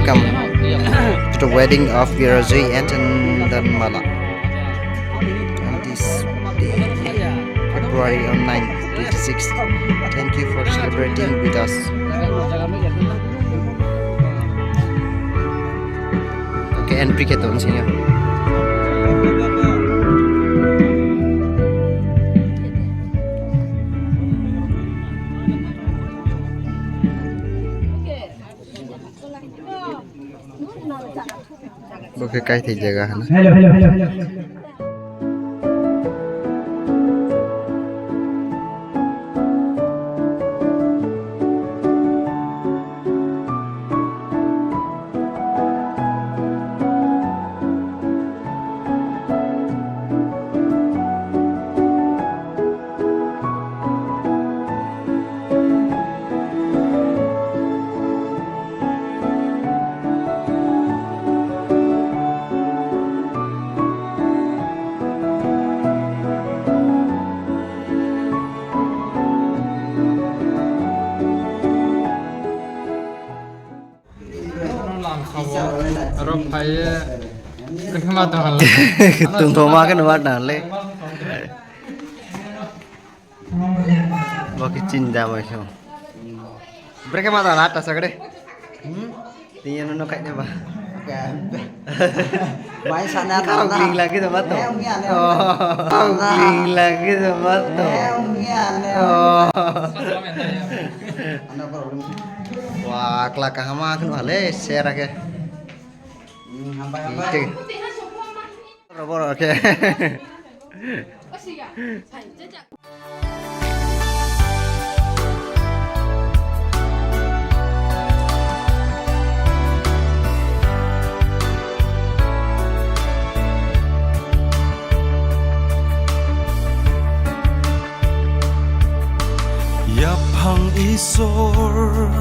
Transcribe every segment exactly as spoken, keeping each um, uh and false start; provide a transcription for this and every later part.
Welcome to the wedding of Virajay and Chandanmala on this day, February on nine, twenty-six. Thank you for celebrating with us. Okay, entry khe tong sing yo. Bo khe kaithai jaga hana. Aro phai ye, brekhe ma tong hal. Tongthoma khe numa tang le. Bo khe chinda bai khe. Brekhe ma tong hal ta sakre. Tini ano no khaina ba. Mai sana kau kling lagi sama to. Kau kling lagi sama to. Wah, kla kaham a kheno hale, sera khe. Hambai, hambai. Boro khe. Yaphang Isor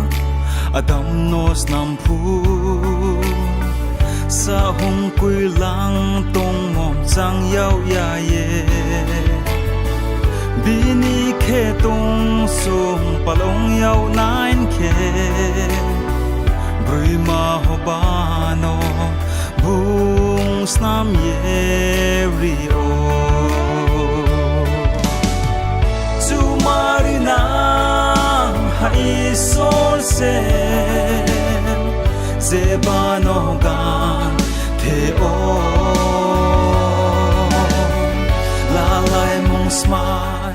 Adam no snam phu, sahung kuilang tongmo chang yag ya ye. Bini khe tongsong palong yag nai khe, broima hoba no bung snam ye ri ou. Chumarinang ha Isor se, jeba no ganthe ou, lalaimung smai.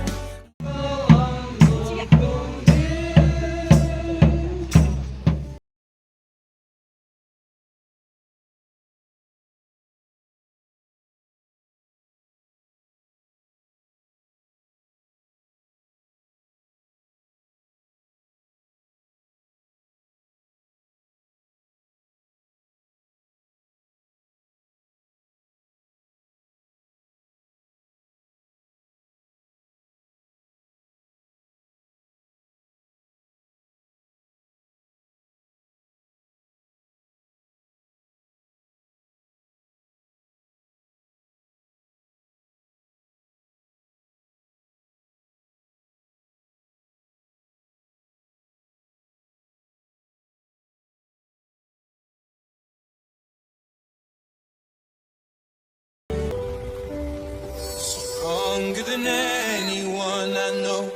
Stronger than anyone I know.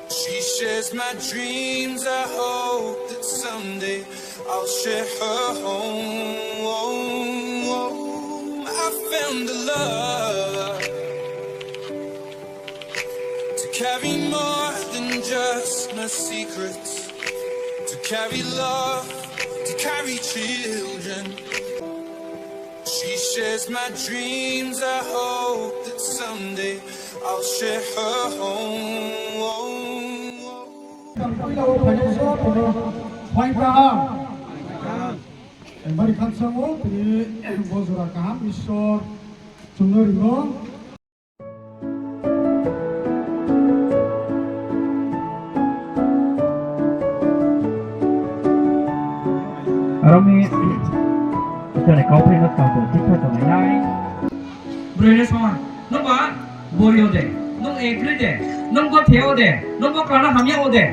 She shares my dreams. I hope that someday I'll share her home. I found a love to carry more than just my secrets, to carry love, to carry children. She shares my dreams. I hope that someday I'll share her home. Ang poila wo phainai joto no phaing kaham. Bari khakchang ou, tini bo jora kaham Isor chung no ri ou. Aro mi, Isor ni kauthai no tang tong, thik tha tong nai. Broi le soma, nung ba bori o de, nung agree de, nung bo the o de, nung bo kla no hamya o de.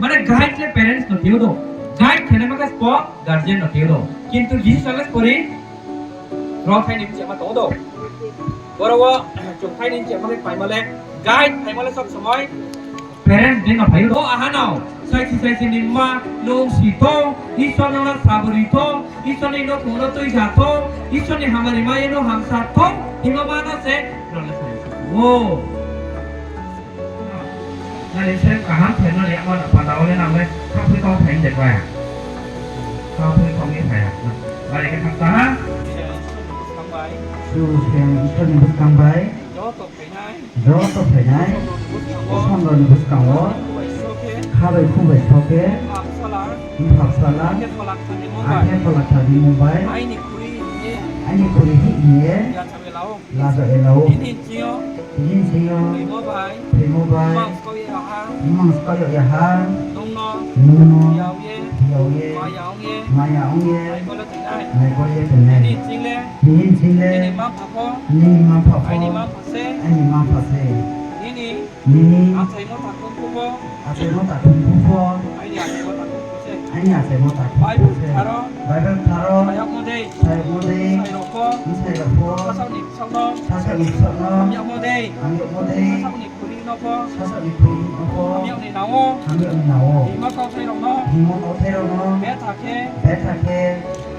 Mane guide le parents no thi ou do. Guide khenai ma khe sbo guardian no tei do. Kintu Jisu sale pori ro thai ni mchema tong do. Boro wo chung thai ni mchema khe paima le, guide paima le sob somoi parents ni no phai do. Aha no, saisi saisi ni ma, nung si tho, Isor no sabri tho, Isor ni nouhkhong no tuisa tho, Isor ni hamari ma ye no hamsa tho, himo ma no se, ro le sai si. O. Nani se kaham phaima ni amo na panda wo le nang le, khapri kau phai de ba. Khapri kau ni phai ya. Bari khe thang ta ha. Su se Isor ni buskang bai. Joto phainai. Isor ni buskang wo. Kha bai khu bai so khe. Mpha bsala. Akhe phola kha ni mung bai. Aini khuri hing ye. Laja e lao. Tini sing yo. Thoimo bai. Mmang skau yag ya ha. Nung no. Yag ye. Maya ong ye. Naikol ye tongnai. Tini sing le. Nini mma mpha pho. Aini mma mpha se. Nini. Achaimo takhum phu pho. Aini achaimo takhum phu se. Bible kthar wo. Sayagmo dei. Bsairao pho. Sasaoh ni bsaoh no. Hamyagmo dei. Sasaoh ni khuri no pho. Hamyag ni nang ou. Hingmo kauthai rao no. Betha khe.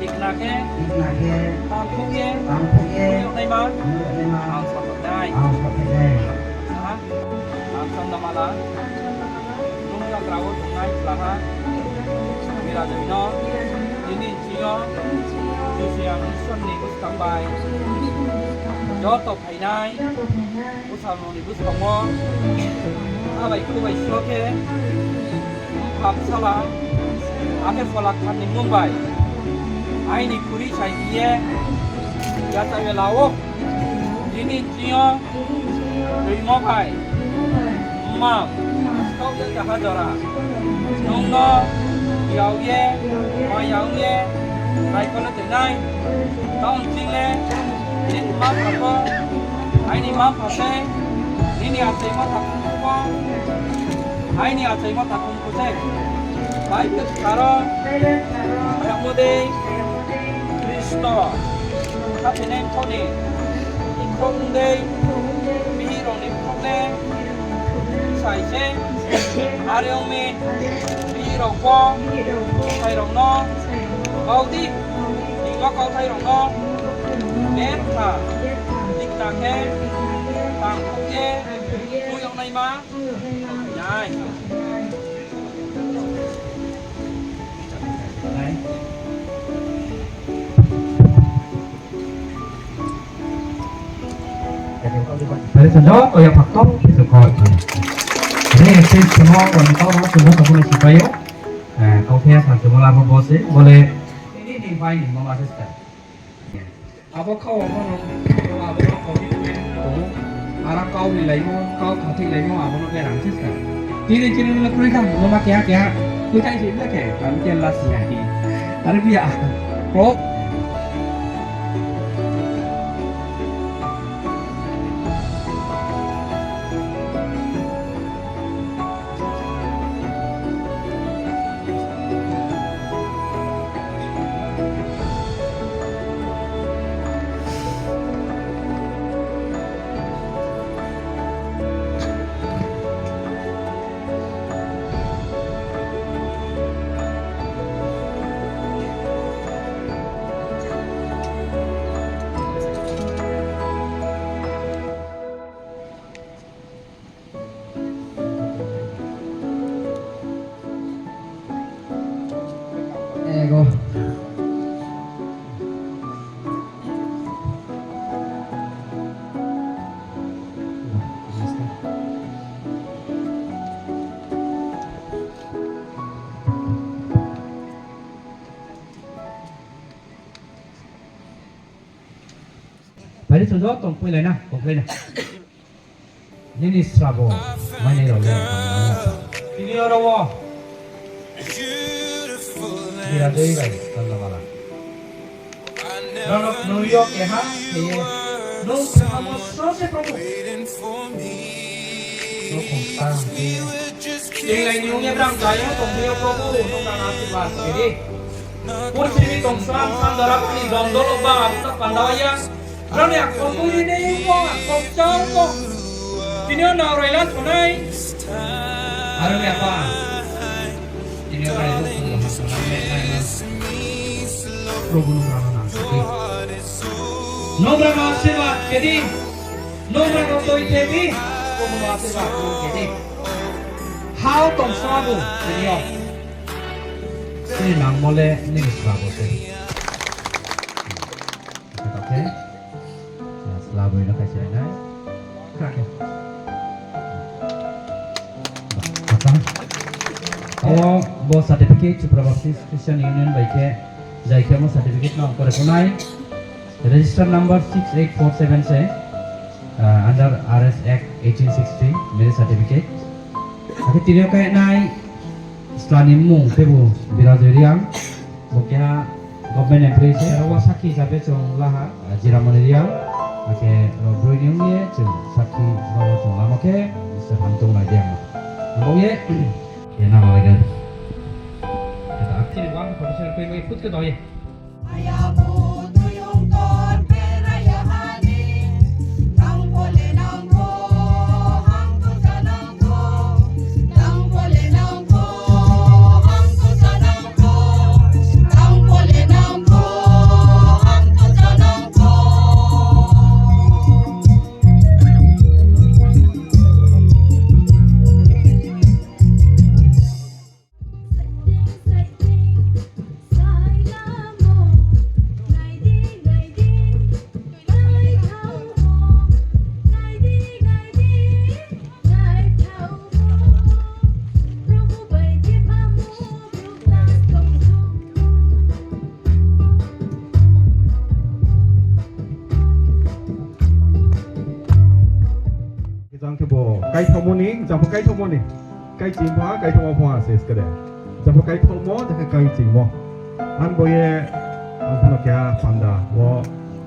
Tikna khe. Tangkhouh ye. Ang sakhouh nai. Ang sakhouh na mala. Nung yagra wo tongnai klaha. Birajoi no. Tini sing yo. Jisu ang Isor ni buskang bai. Joto phainai. Bsala ni buskang wo. Kha bai khu bai so khe. Mpha bsala. Akhe phola kthar ni mung bai. Aini khuri sai hing ye. Yachaoh ye la ou. Tini sing yo. Thoimo bai. Mmang. Skau yag ya ha jora. Nung no. Yag ye. Maya ong ye. Naikol le tongnai. Taoh sing le. Nini mma mpha pho. Aini mma mpha se. Nini achaimo takhum phu pho. Aini achaimo takhum phu se. Bible kthar wo. Sayagmo dei. Khristo. Khathoinai mthoh ni. Khrouh ong dei. Bihih rao ni khrouh le. Sai se. Are ong mi. Bihih rao pho. Sai rao no. Kau di. Hingmo kauthai rao no. Betha. Tikna khe. Tangkhouh ye. Tui yag naima. Nai. Pari sa joto ya phak tong, kisu kau. Ini stage semua orang tahu, semua tak boleh sipai yo. Eh, kau kaya sa semua lama bos, boleh. Ini di bai ni mama sister. Abo kau abo no, abo no kau ni tong. Ara kau ni laimo, kau khathoi laimo, abo no berang siska. Tini chini no kroi kha, no ma keha keha. Kroi thai si na khe, kami ke lasi ya di. Are bia. Pro. Ego. Phai di, chung joto tongphailai na, tongphailai na. Nini srabo mainai rao le ang no sa. Tini oro wo. Bira dei bai, tanda mala. Nono phnuh yo keha, khe ye. Nung samo sro se Probu. Tinglai ni ong ye brang kaya tong phi yo Probu, nung brang asirbad khe di. Purthimbi tong slam sandara puni dondol ba ang ta panda ya. Brang ni akol bui ni ne yung ko, akol chau ko. Tini yo nang rai la thunai. Aro ni apa. Tini yo rai lu thung yo ha thunai me nai na. Probu nung brang nang khe di. Nung brang asirbad khe di. Nung brang no toi khe di, Probu no asirbad khe di. Hao tong sabo, tini yo. Chini nangmo le nini srabo se. Oke. Srabo no khai se nai. Kha khe. Abo bo certificate Tripura Baptist Christian Union bai khe, jai khe mo certificate no kore phunai. Register number six eight four seven se, ah, under R S Act eighteen sixty, marriage certificate. Akhe tini yo khe nai sla ni mmung khebu Birajoy Reang, bo keha government employee se, aro wo sakhi hisabe chung laha, ah, Jiramoni Reang, akhe ro broi ni ong ye chung sakhi ro wo chung lamo khe, Isor hamtung nai di ang. Abo ye, ye na malai gan. Khe ta akhe ni one professional khe mai phut khe doi. Jang khe bo kaithaomo ni, jang pho kaithaomo ni. Kaiching pho ha, kaithaomo pho ha se skade. Jang pho kaithaomo, jang khe kaichingmo. Ang bo ye, ang phano keha panda wo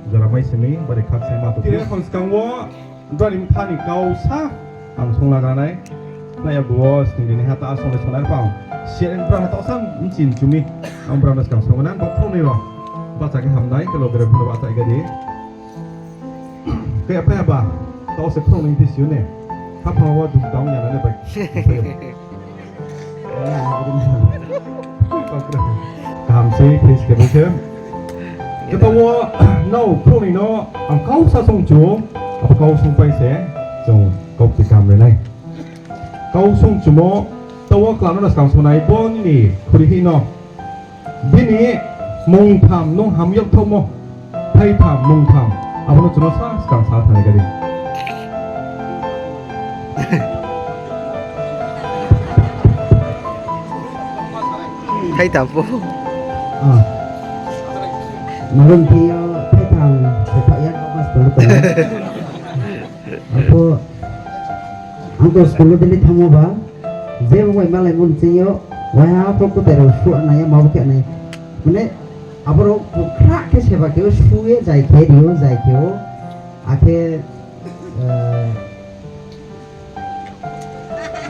jora mai simi, bari khak se ma tong. Tini khon skang wo, brao ni bkha ni kau sa, ang songlagra nai. Nai ya bo sning ni ha ta song le songnai pha. Siya brao ha ta sa mchin chumi. Ang brao no skang song nai, bo phung ni ro. Bahcha khe hamnai, khe lo bere phung bahcha khe di. Khe phai ba, tao se phrung ni phi siu ne. Khaphang wo dum dam ya na ne bai. Kaham se, please, khe bo khe. Khe tao wo, nao phrung ni no, ang kau sa song chu, abo kau song pai se, chung kau ti kaham re nai. Kau song chumo, tao wo kla no na skang songnai bo ni khuri hi no. Bini mungtham nung ham yag thaomo. Thaitham mungtham. Abo no chuno sa skang sa thanai kadi. Thaitham pho. Ah. Marum phi yo thaitham se tha ya ko mas ko ko. Apho, ang to school wo daily thanngmo ba, je bo bai malai mo ni ching yo, waiha pho kutai rao suh nai ya, ma bo khe nai. Mane, abo rao bo khra khe seba khe o, suh ye, jai khe ri o, jai khe o. Akhe, eh,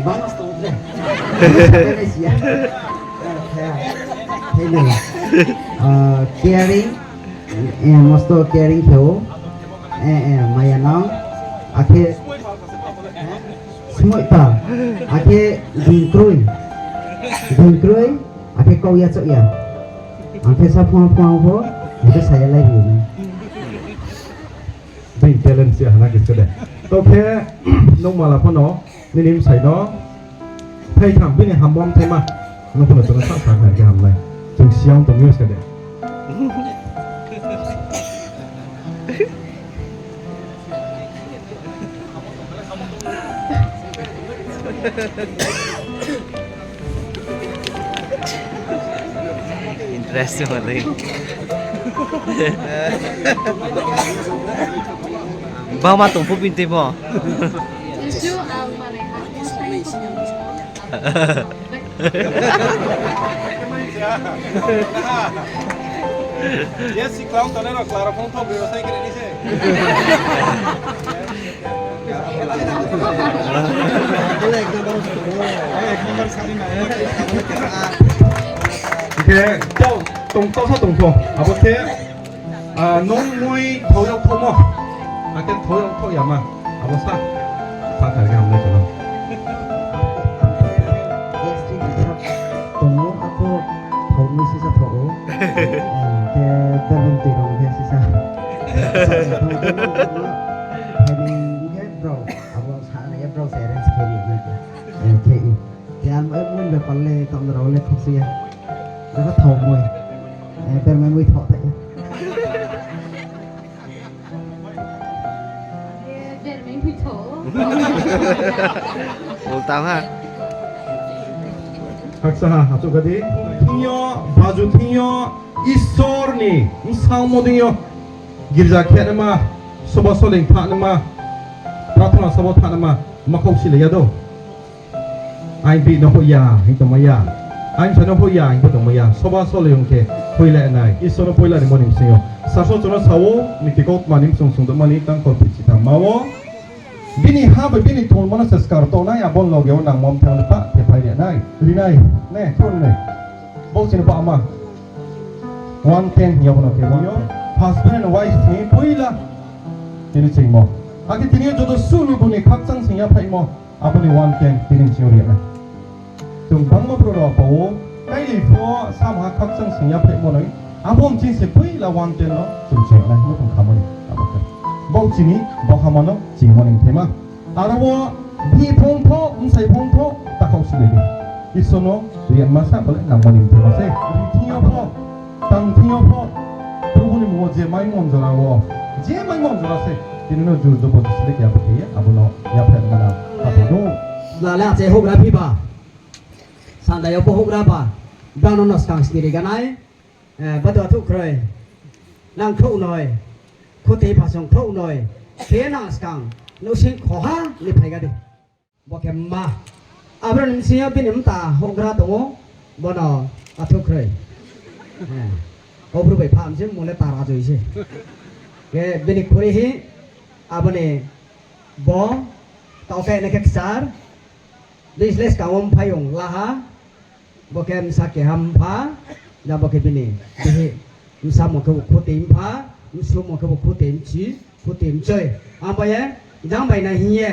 bang mas tong tre. Siya. Hello. Ah, caring. Eh, mosto caring khe o. Eh, eh, maya nang. Akhe, eh, smoih pa. Akhe dingkroi. Dingkroi. Akhe kau ya chouh ya. Akhe sa phung phung pho. Akhe saya lai ri na. Bini talent se hana khe skade. To khe, nung mala phano, nini bsai no, thaitham bini hammo mthaima, nung phano tono sa sa khe khe hamnai. Chung siya ong tong yo skade. Interesting mani. Bama tong pho bini tei bo. Yes, si clown tane ro, Clara phone phone bro, sai kene ni se. Hingkhe tau tong, tau sa tong pho. Abo khe, ah, nung mui thao yag thomo. Akhe thao yag thoh yama. Abo sa. Sa kha khe hamnai kono. Gastric tong ou, apho thao mui sisa thao ou. Khe bermai tui rong khe sisa. Sa, sa, sa, sa, sa, sa, sa, sa, sa, sa, sa, sa, Abo sa na ye brao se arrange khe ri na khe. Eh, khe i. Khe ang, eh, mui bepar le tong rao le khoksu ya. Jabo thao mui. Eh, bermai mui thao thai. Eh, bermai mui thao. Ulta ha. Haksa ha, hachouh kha di. Thing yo, baju thing yo, Isor ni bsangmo deing yo. Girja khe nama, soba soling tha nama, prarthana sabo tha nama, ma khoksu le ya do. Aing bihih no hoih ya, hing tongmai ya. Aing bsa no hoih ya, hing tongmai ya. Soba soling khe hoih le nai. Isor no poila ni mo ni bsing yo. Sasro chung no sa ou, niti kautma ni bsong sung tongma ni tang kholphehchi tham ma wo. Bini ha bai bini tongmo no se skar tongnai, abo ni loge wo nangmo mthang no pah khe phai ri nai. Ri nai, ne, thun nai. Bo chini pah ma. One tenth hing ya bo no khe bo yo. Husband and wife ni poila. Tini chingmo. Akhe tini yo joto suh ni bini khakchang sing ya phaimo. Abo ni one tenth tini ching yo ri nai. Chung bangma brouh rao pao, kailai pho samha khakchang sing ya phaimo noi. Abo mching se poila one tenth no chung ching nai, nukhung khamo ni. Abo khe. Bo chini, bo hama no chingmo ni thema. Aro wo bihih phung tho, bsai phung tho, ta khoksu le di. Isor no rianma sa bo le nangmo ni thema se. Ri thing yo pho, tang thing yo pho, Probu ni mmung wo je maimo jora wo, je maimo jora se, tini no jur jobo jisle khe abo khe ye, abo no yaphaih mana, abo no. Lale ache houhgra phiba, sanda yo pho houhgra ba, brao no no skang sni ri ganai, eh, bado athuh kroi, nang khrouh noi, khuti phasong khrouh noi, khe nang skang, nouhsing khoha ni phai ga di. Bo khe mma. Abro ni bsing yo bini mta houhgra tong ou, bo no athuh kroi. Eh, o bru bai pha msing mung le tara joi se. Khe bini khuri hi, abo ni bo, tao khe na khe kchar, bini le skang wo mphaiyong laha, Bo khe bsa keha mpha, jang bo khe bini bihih, bsa mung khe bo khuti mpha, bsu mung khe bo khuti mchi, khuti mchoi. Abo ye, jang bai nai hing ye,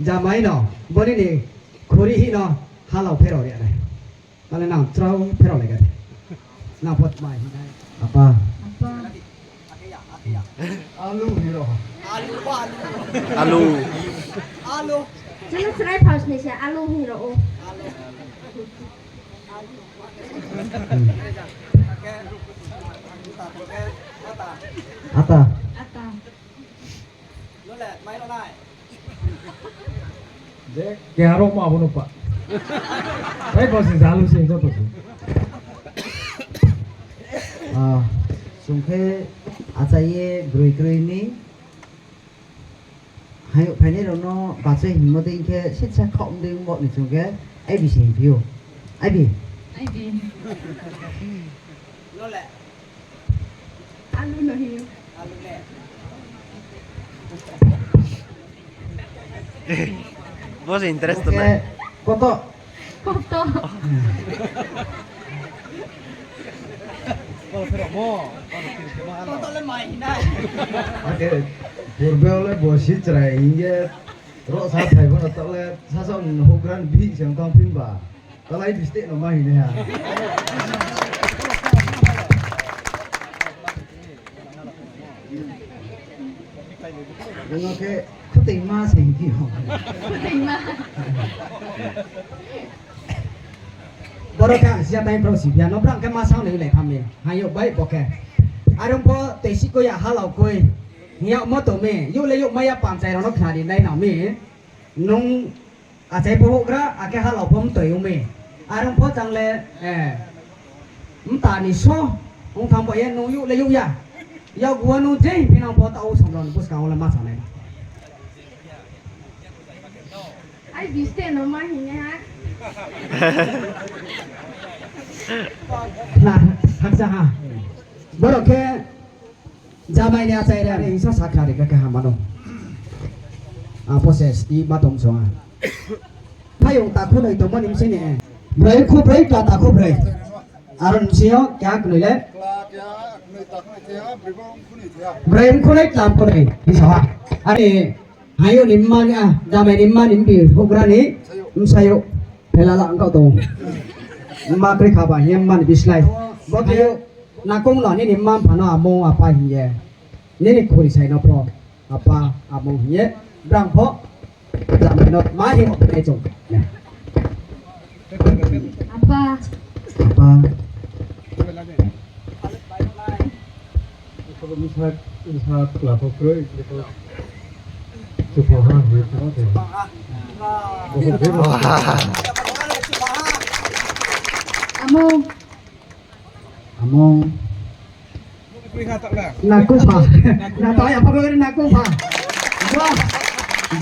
jamai no, bo nini khuri hih no, halao pherao ri nai. Tale nang chrao pherao lai ga de. Nang pho tma hing nai. Apa. Apa. Alu. Alu. Chini chrai phas ni se alu hing ro o. Ata. Ata. Je, keha rao ma abo no pa. Bai bo se jalu se joto se. Ah, chung khe achai ye broi kroi ni. Hai phainai rao no bachai hingmo dei khe sitsa khaoh dei bo ni chung khe, aibi se hingphi ou. Aibi. Aibi. Alu no hing ou. Bo se interest to nai. Koto. Koto. Koto le mai nai. Ake purbe le bo si chrai hing ye ro sa thai bo no tole sasa houhgra ni bihih se tang phin ba. Talai bisteh no ma hing nai ha. Nung khe khuteima se hing phi ou. Khuteima. Boro khe ang siya time pro si phi ya, no brang khe ma sao ni lai tham mi. Hai yag bai bo khe. Are ong pho tei si koi ya halao koi. Hing yagmo tong mi. Yag le yag mai ya panchai rao no khna ri nai nang mi. Nung achai pho houhgra, akhe halao pho mtoi ong mi. Are ong pho tang le, eh, mta ni so, ong thang bo ye nung yag le yag ya. Yag wo nung je hing phi nang pho taoh o som rao ni buskang wo le ma sa nai. Ai, bisteh no ma hing nai ha. Na, hakcha ha. Boro khe, Jamai ni achai ri, are hingsa sakhnari kha khe hama no. Apo se sti ma tong song ha. Phaiyong takhu noi tongmo ni bsing ni. Broi khu broi, kla takhu broi. Aro ni bsing yo keha knoi le. Broi mkhu noi kla mkhu noi. Bisa ha. Ani hayo ni mma ni, ah, damai ni mma ni mbi houhgra ni bsayouh. Phela la ang kau tong. Mma kroi kha ba hing ye mma ni bislái. Bo khe yo nakong no nini mma mpha no amo apa hing ye. Nini khuri sai no pho apa amo hing ye. Brang pho. Jam no ma hing ye chung. Apa. Apa. Bsa, bsa pla pho kroi, bsa. Chupa ha, chupa ha. Amo. Amo. Nakupa. Nakupa, ya, apa kau nakupa? Wah.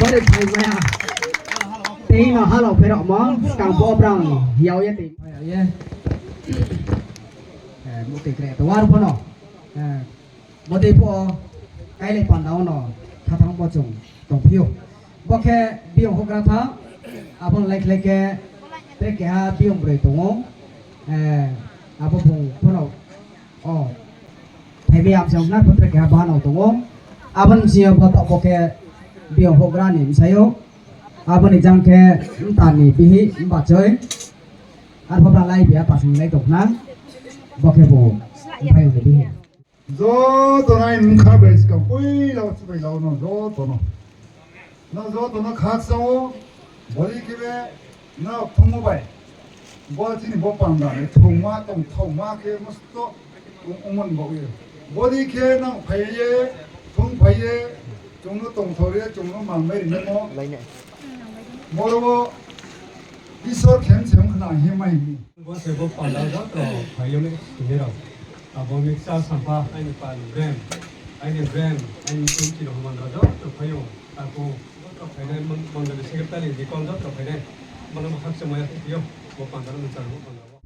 Bari phai maya. Tei no halo pherok mo, skang bo brang yau ye tei. Ye. Eh, mukti kre to war phono. Eh, bodei pho kailai panda wo no khathang bo chung tongphi ou. Bo khe biyong houhgra tha, abo ni lai khlai khe tre keha biyong broi tong ou. Eh, abo bung phono, o, thaibi amsa ongna pho tre keha bahanao tong ou. Abo ni bsing yo bo taoh bo khe biyong houhgra ni bsayouh. Abo ni jang khe mta ni bihih mbachoi. Arpho bra lai biya pasung lai tong khna. Bo khe bo mphaiyong ni bihih. Joto nai nungkha bai skang poila wo chubai la wo no joto no. No joto no khakchang ou, bori khe be no thungmo bai. Bo chini bo panda ni thungma tongthaoma khe mosto ong-, ongmo ni baoh ye. Bori khe nang phai ye, thung phai ye, chung no tongthao ye, chung no manmai ri nai mo. Boro wo Isor khem se ong khna hing ye mai mi. Bo se bo panda joto phai yo ni sini rao. Abo mixture sampha, aini pan brand, aini brand, aini team chini human rao joto phai ou. Takhu joto phai nai, mon-, mondoli secretary, deacon joto phai nai. Bono bo khakchangma ya khe phi ou. Bo panda no mchang bo panda wo.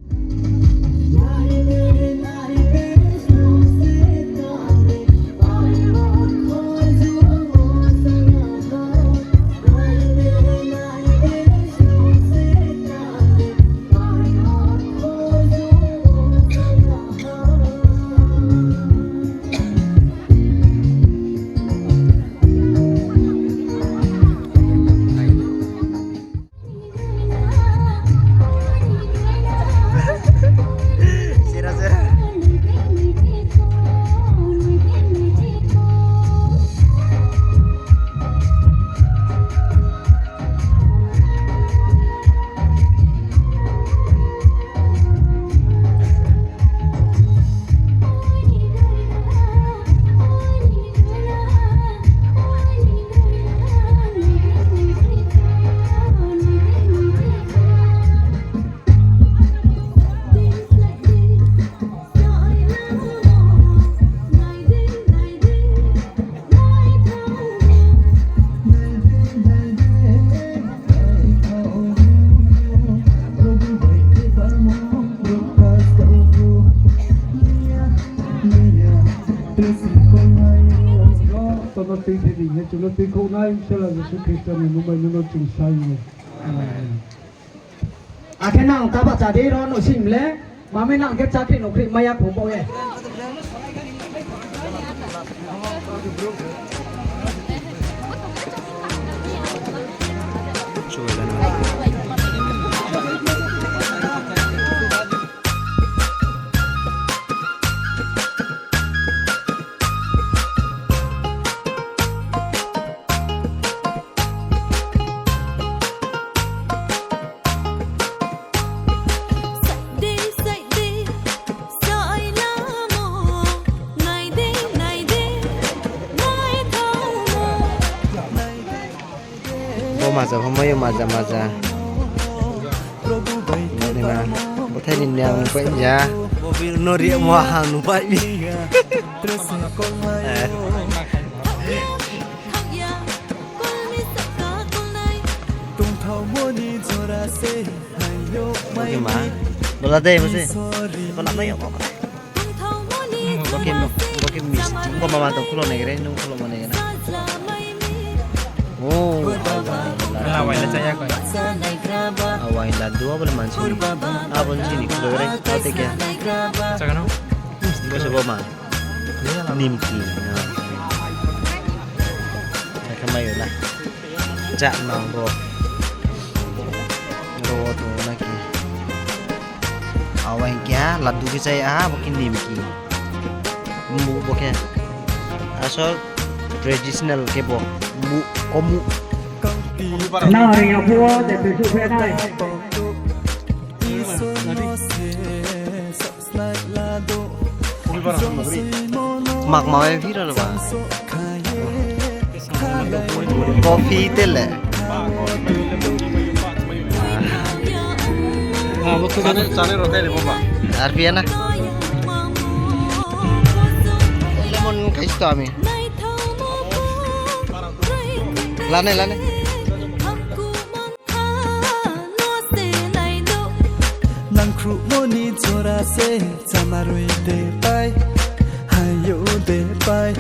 Tono tui di ri ye, chung no tui khouh nai, Sela Jisu Khristo ni mmung bai nung no chung sai ye. Amen. Akhe nang ta bahcha di ro no sim le, mami nang khe chakri nokri maya khong bo ye. Bo maja pho mai yo, maja, maja. Nima, bo thai ni nang pai ya. Bo bi no ri mo ha nu pai mi. Eh. Oke ma. Bola dei, masi. Bola mai, oke. Oke, oke, mis. Bo mama to khulo nai gre, nung khulo mo nai gre. O, la wai la chaya koi. A wai laddu abo le mansi. Abo ni chini khloi rai, abo te kya. Chakano. Bo se bo ma. Nimki. Chakha mai la. Chak nang bo. Ro wo tong na ki. Abo hing khe ha, laddu khe chai ha, bo khe nimki. Muh bo khe. Asol traditional khe bo. Muh, komuh. Nang ring ya phuh wo, je tuisu phe nai. Mak ma bai phiro le ba. Coffee te le. Chane, chane ro khai le bo ba. Ar pia na. Lemon khai sto ami. Lane, lane. Nangkhruhmo ni jora se chamarui de pai, hayu de pai.